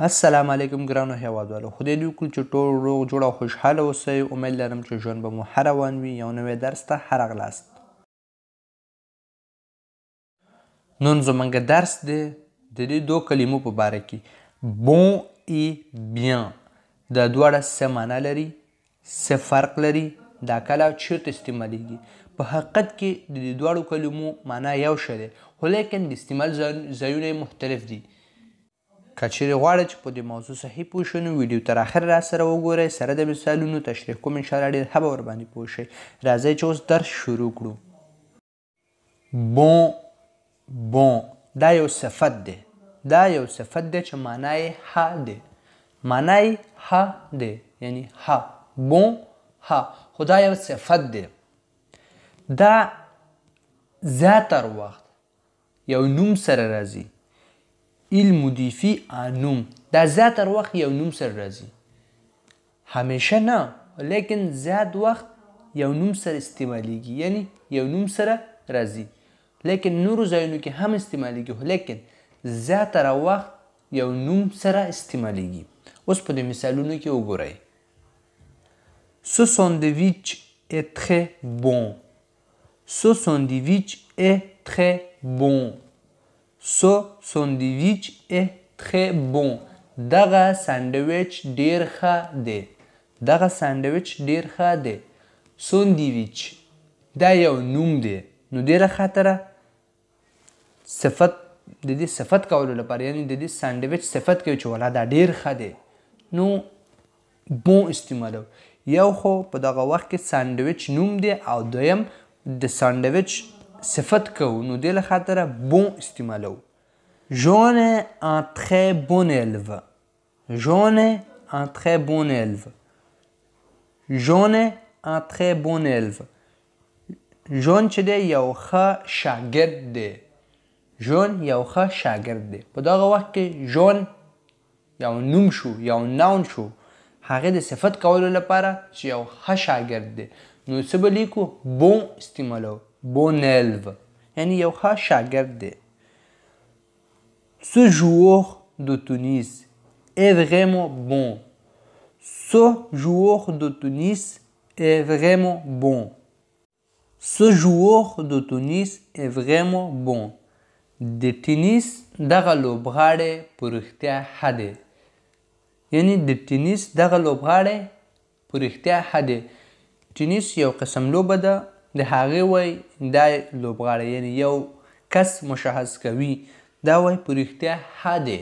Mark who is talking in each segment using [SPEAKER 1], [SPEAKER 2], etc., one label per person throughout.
[SPEAKER 1] السلام علیکم ګرانو هیوادوالو، خدای دې وکړي چې ټول روغ جوړ او خوشحاله اوسئ. امید لرم چې ژوند به مو ښه روان وي. یو نوی درس ته ښه راغلاست. نن زمونږ درس دی د دې دوو کلمو په باره کې، bon et bien. دا دواړه څه معنا لري، څه فرق لري، دا کله چیرته استعمالیږي. په حقیقت کې د دې دواړو کلمو معنا یو شی دی، خو لیکن د استعمال ځایونه یې مختلف دي. که چیرې غواړئ چې په دې موضوع صحیح پوه شئ نو ویډیو تر اخره را سره وګورئ، سره د مثالونو تشریح کوم، انشاءالله ډېر ښه به ورباندې پوه شئ. راځئ چې اوس درس شروع کړو. bon bon دا یو صفت دی، دا یو صفت دی چې معنا یې ښه دی، معنا یې ښه دی، یعنی ښه، bon ښه، خو دا یو صفت دی. دا زیاتر وخت یو نوم سره راځي، il modifie un nom. دا زیاتر وخت یو نوم سره راځي، همیشه نه، لیکن زیات وخت یو نوم سره استعمالیږي، یعنی یو نوم سره راځي، لیکن نورو ځایونو کې هم استعمالیږي، خو لیکن زیاتره وخت یو نوم سره استعمالیږي. اوس په دې مثالونو کې وګورئ. Ce sandwich est très bon. Ce sandwich est très bon. Ce sandwich est très bon. دغه ساندویچ ډیر ښه دی، دغه ساندویچ ډیر ښه دی. ساندویچ دا یو نوم دی، نو دې له خاطره صفت د دې صفت کولو لپاره، یعنی د دې ساندویچ صفت کوي چې ولا دا ډیر ښه دی، نو bon استعمالو. یو خو په دغه وخت کې ساندویچ نوم دی او دویم د ساندویچ صفت کوو، نو دې له خاطره bon استعمالو. Jean est un très bon élève. Jean est un très bon élève. Jean est un très bon élève. Jean چې دی یو ښه شاګرد دی، Jean یو ښه شاګرد دی. په دغه وخت کې Jean یو نوم شو، یو noun شو، هغې د صفت کولو لپاره چې یو ښه شاګرد دی، نو څه به لیکو؟ bon استعمالو، bon élève، یعنی یو ښه شاګرد دی. Ce joueur de tennis est vraiment bon. Ce joueur de tennis est vraiment bon. Ce joueur de tennis est vraiment bon. د تنیس دغه لوبغاړی په رښتیا ښه دی، یعنی د تنیس دغه لوبغاړی په رښتیا ښه دی. تنیس یو قسم لوبه ده، د هغې وایي دا لوبغاړی، یعنی یو کس مشخص کوي، دا وایي په رښتیا ښه دی.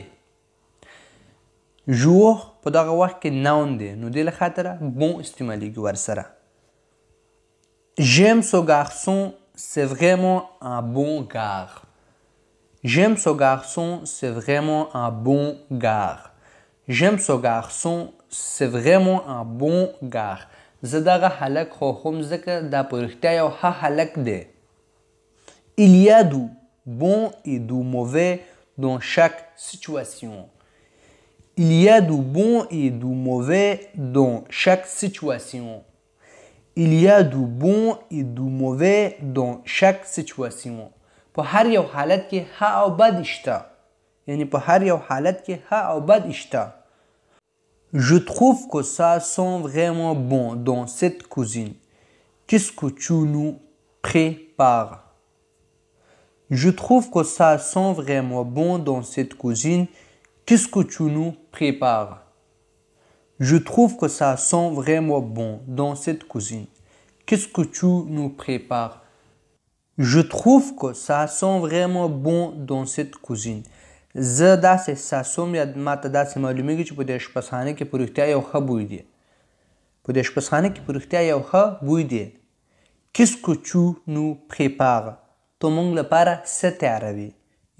[SPEAKER 1] joueur په دغه وخت کې noun دی، نو دې له خاطره bon استعمالیږي ورسره. J'aime ce garçon, c'est vraiment un bon gars. J'aime ce garçon, c'est vraiment un bon gars. J'aime ce garçon, c'est vraiment un bon gars. زه دغه هلک خوښوم ځکه دا په رښتیا یو ښه هلک دی. Il y a du bon et du mauvais dans chaque situation. Il y a du bon et du mauvais dans chaque situation. Il y a du bon et du mauvais dans chaque situation. په هر یو حالت کې ښه او بد شته، یعنی په هر یو حالت کې ښه او بد شته. Je trouve que ça sent vraiment bon dans cette cuisine. Qu'est-ce que tu nous prépares? Je trouve que ça sent vraiment bon dans cette cuisine. Qu'est-ce que tu nous prépares? Je trouve que ça sent vraiment bon dans cette cuisine. Qu'est-ce que tu nous prépares? Je trouve que ça sent vraiment bon dans cette cuisine. زه داسې احساسوم یا ما ته داسې معلومیږي چې په دې اشپزخانه کې په رښتیا یو ښه بوی دی. په دې اشپزخانه کې په رښتیا یو ښه بوی دی. Qu'est-ce que tu nous prépares؟ ته مونږ لپاره څه تیاروي؟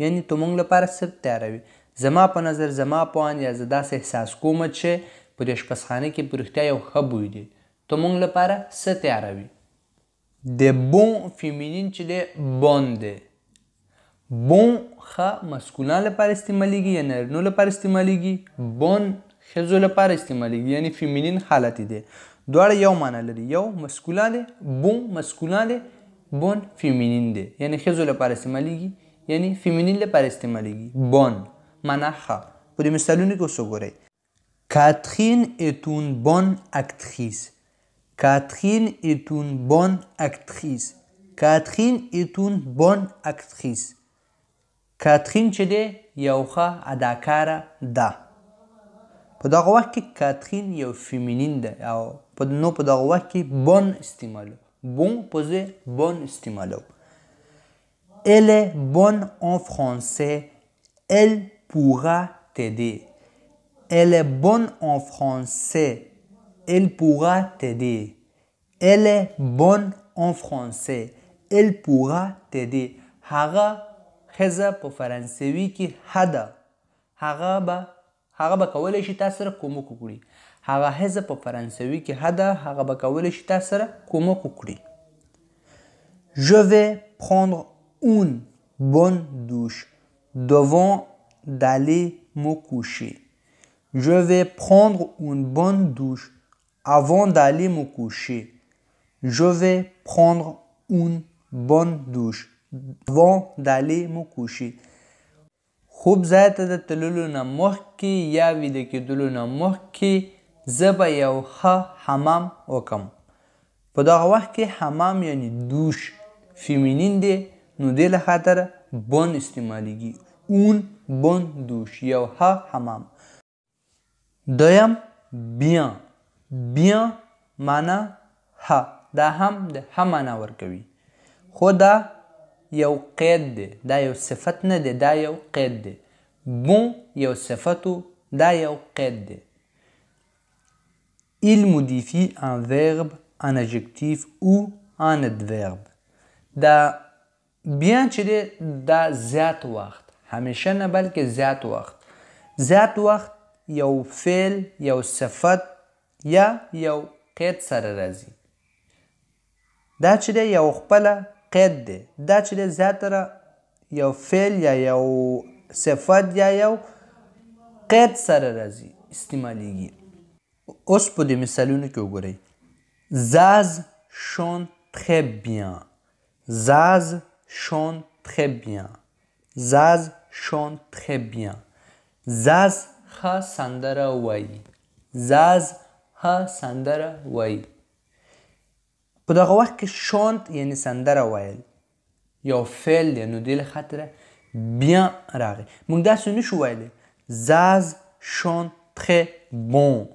[SPEAKER 1] یعنی ته مونږ لپاره څه تیاروي؟ زما په نظر، زما په اند، یا زه داسې احساس کوم چې په دې اشپزخانه کې په رښتیا یو ښه بوی دی. ته مونږ لپاره څه تیاروي؟ د bon féminin چې دی bonne دی. bon ښه masculin لپاره استعمالیږي یا نارینو لپاره استعمالیږي، bonne ښځو لپاره استعمالیږي، یعنی féminin حالت دی. دواړه یو معنا لري، یو masculin دی، bon masculin دی، bonne féminin دی، یعنی ښځو لپاره استعمالیږي، یعنی féminin لپاره استعمالیږي. bonne معنا ښه. په دې مثالونو کې اوس وګورئ. Catherine est une bonne actrice. Catherine est une bonne actrice. Catherine est une bonne actrice. کاترین چې دی یو ښه اداکاره ده. په دغه وخت کې کاترین یو féminin ده او نو په دغه وخت کې bonne استعمالو، bon په ځای bonne استعمالو. Elle est bonne en français, elle pourra t'aider. Elle est bonne en français, elle pourra t'aider. Elle est bonne en français, elle pourra t'aider. هغه ښځه په فرانسوي کې ښه ده، هغه به کولی شي تا سره کومک وکړي. هغه ښځه په فرانسوي کې ښه ده، هغه به کولی شي تا سره کومک وکړي. Je vais prendre une bonne douche devant d'aller me coucher. Je vais prendre une bonne douche avant d'aller me coucher. Je vais prendre une bonne douche avant d'aller me coucher. خوب ځای ته د تللو نه مخکې یا ویده کېدلو نه مخکې زه به یو ښه حمام وکم. په دغه وخت کې حمام یعنی دوش féminin دی، نو دې له خاطره bonne استعمالیږي. une bonne douche، یو ښه حمام. دویم bien. bien معنا ښه، دا هم د ښه معنا ورکوي، خو دا یو قید دی، دا یو صفت نه دی، دا یو قید دی. bon یو صفت و، دا یو قید دی. Il modifie un verbe, un adjectif ou un adverbe. دا bien چې دی دا زیات وخت، همیشه نه بلکې زیات وخت، زیات وخت یو فعل، یو صفت یا یو قید سره راځي. دا چې دی یو خپله قید دی، دا چې دی زیاتره یو فعل یا یو صفت یا یو قید سره راځي، استعمالیږي. اوس په دې مثالونو کې وګورئ. Zaz chante très bien. Zaz chante très bien. Zaz chante très bien. Zaz ښه سندره وایي. Zaz ښه سندره وایي. په دغه وخت کې chante یعنی سندره ویل یو فعل دی، نو دې له خاطره bien راغی. موږ داسې نشو ویلی Zaz chante très bon،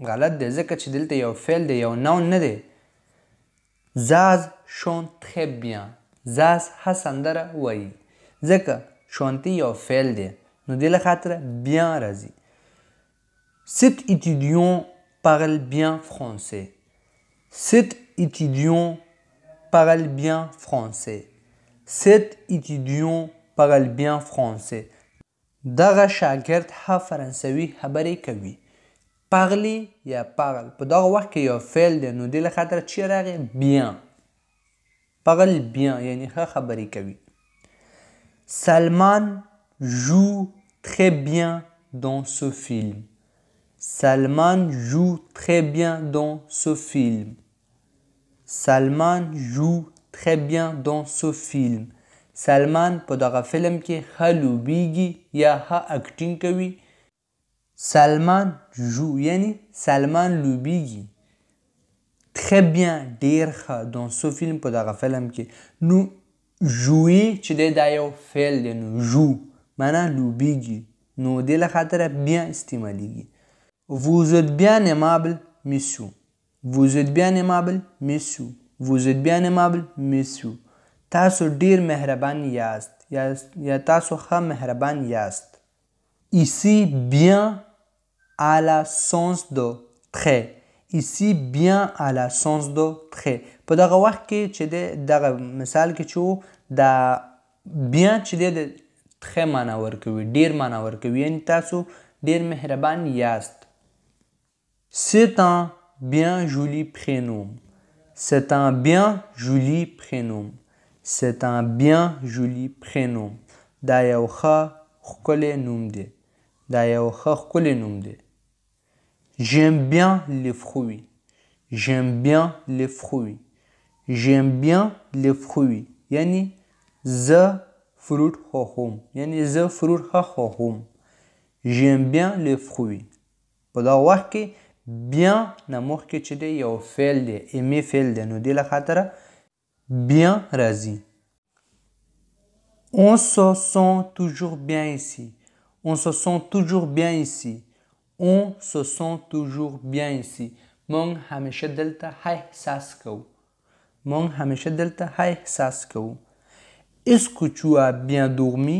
[SPEAKER 1] غلط دی، ځکه چې دلته یو فعل دی، یو noun نه دی. Zaz chante très bien، Zaz ښه سندره وایي، ځکه chanter یو فعل دی، نو دې له خاطره bien راځي. Cet étudiant parle bien français. Cet étudiant parle bien français. Cet étudiant parle bien français. دغه شاګرد ښه فرانسوي خبرې کوي. parler یا parle په دغه وخت کې یو فعل دی، نو دې له خاطره چې راغی bien، parle bien یعنی ښه خبرې کوي. Salman joue très bien dans ce film. Salman joue très bien dans ce film. Salman joue très bien dans ce film. سلمان په دغه فلم کې ښه لوبیږي یا ښه acting کوي. سلمان joue یعنی سلمان لوبیږي، très bien ډیر ښه، dans ce film په دغه فلم کې. نو jouer چې دی دا یو فعل دی، نو joue معنا لوبیږي، نو دې له خاطره bien استعمالیږي. Vous êtes bien aimable monsieur. Vous êtes bien aimable monsieur. Vous êtes bien aimable monsieur. تاسو ډیر مهربان یاست یا تاسو ښه مهربان یاست. Ici bien à la sens de très. Ici bien à la sens de très. په دغه وخت کې چې دی دغه مثال کې چې و دا bien چې دی د très معنا ورکوي، ډیر معنا ورکوي، یعنی تاسو ډیر مهربان یاست. C'est un bien joli prénom. C'est un bien joli prénom. C'est un bien joli prénom. دا یو ښه ښکلی نوم دی. دا یو ښه ښکلی نوم دی. J'aime bien les fruits. J'aime bien les fruits. J'aime bien les fruits. یعنی زه فروټ خوښوم، یعنی زه فروټ ښه خوښوم. J'aime bien les fruits. په دغه وخت کې bien نه مخکې چې دی یو فعل دی، aimer فعل دی، نو دې له خاطره bien راځي. On se sent toujours bien ici. On se sent toujours bien ici. On se sent toujours bien ici. مونږ همیشه دلته ښه احساس کوو. مونږ همیشه دلته ښه احساس کوو. Est-ce que tu as bien dormi?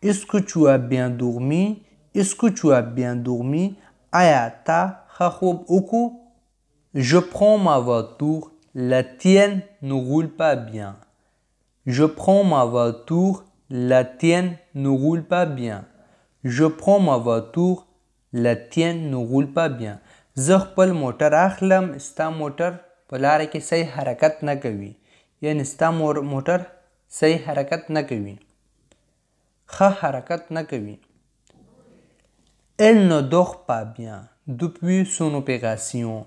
[SPEAKER 1] Est-ce que tu as bien dormi? Est-ce que tu as bien dormi? آیا تا ښه خوب وکړو؟ Je prends ma voiture, la tienne ne roule pas bien. Je prends ma voiture, la tienne ne roule pas bien. Je prends ma voiture, la tienne ne roule pas bien. زه خپل موټر اخلم، ستا موټر په لاره کې صحیح حرکت نه کوي، یعنی ستا موټر صحیح حرکت نه کوي، ښه حرکت نه کوي. Elle ne dort pas bien depuis son opération.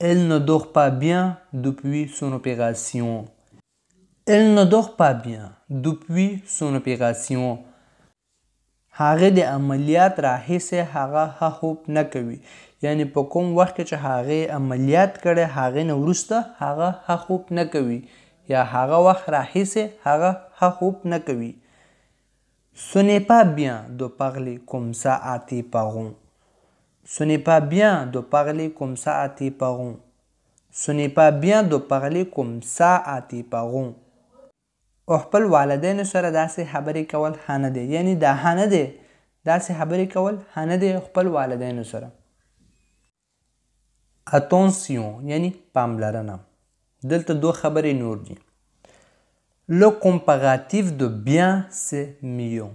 [SPEAKER 1] Elle ne dort pas bien depuis son opération. Elle ne dort pas bien depuis son opération. هغې د عملیات راهیسې هغه ښه خوب نه کوي، یعنی په کوم وخت کې چې هغې عملیات کړی هغې نه وروسته هغه ښه خوب نه کوي، یا هغه وخت راهیسې هغه ښه خوب نه کوي. Ce n'est pas bien de parler comme ça à tes parents. Ce n'est pas bien de parler comme ça à tes parents. Ce n'est pas bien de parler comme ça à tes parents. او خپل والدینو سره داسې خبرې کول ښه نه دی، یعنی دا ښه نه دی، داسې خبرې کول ښه نه دی خپل والدینو سره. Attention یعنی پاملرنه. دلته دوه خبرې نور دي. Le comparatif de bien c'est mieux.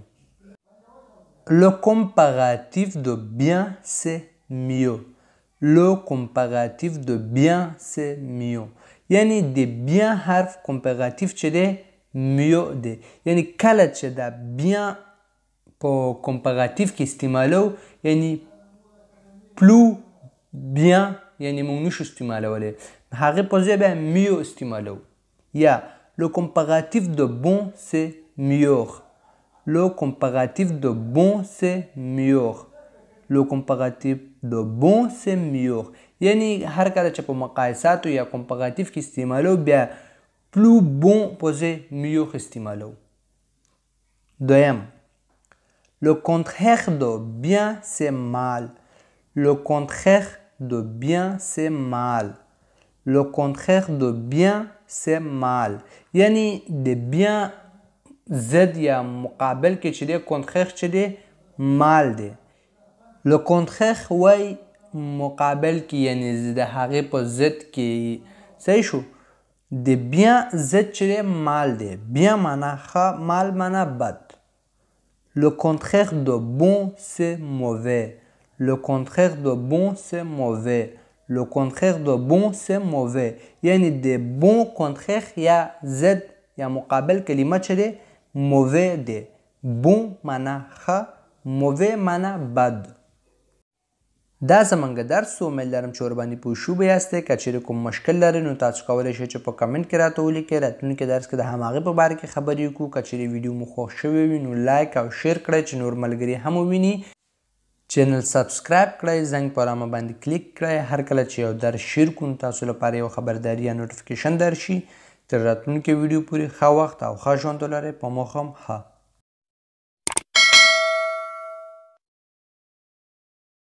[SPEAKER 1] Le comparatif de bien c'est mieux. Le comparatif de bien c'est mieux. یعنی د bien حرف comparatif چې دی mieux دی، یعنی کله چې دا bien په comparatif کې استعمالو، یعنی plus bien، یعنی موږ نشو استعمالولی، هغې په ځای بیا mieux استعمالو. یا le comparatif de bon c'est meilleur. Le comparatif de bon c'est meilleur. Le comparatif de bon c'est meilleur. یعنی هر کله چې په مقایساتو یا comparatif کې استعمالو بیا plus bon په ځای meilleur استعمالو. دویم، le contraire de bien c'est mal. Le contraire de bien c'est mal. Le contraire de bien c'est mal. یعنی د bien ضد یا مقابل کې چې دی contraire چې دی mal دی. Le contraire وای مقابل کې، یعنی د هغې په ضد کې. صحیح شو؟ د bien ضد چې دی mal دی. bien معنا ښه، mal معنا بد. Le contraire de bon c'est mauvais. Le contraire de bon c'est mauvais. Le contraire de bon c'est mauvais. یعنی د bon contraire یا ضد یا مقابل کلمه چې دی mauvais دی. bon معنا ښه، mauvais معنا بد. دا زمونږ درس و، امید لرم چې ورباندې پوه شوي یاستئ. که چیرې کوم مشکل لرئ نو تاسو کولی شئ چې په کمنټ کې راته ولیکئ. راتلونکي درس کې د هماغې په باره کې خبرې وکړو. که چیرې ویډیو مو خوښ شوی وي نو لایک او share کړئ چې نور ملګري هم وویني. channel subscribe کړئ، زنګ په علامه باندې کلیک کړئ. هر کله چې یو درس share کړو نو تاسو لپاره یو خبرداری یا notification درشي. تر راتلونکي ویډیو پورې ښه وخت او ښه ژوند ولرئ. په موخه هم ښه.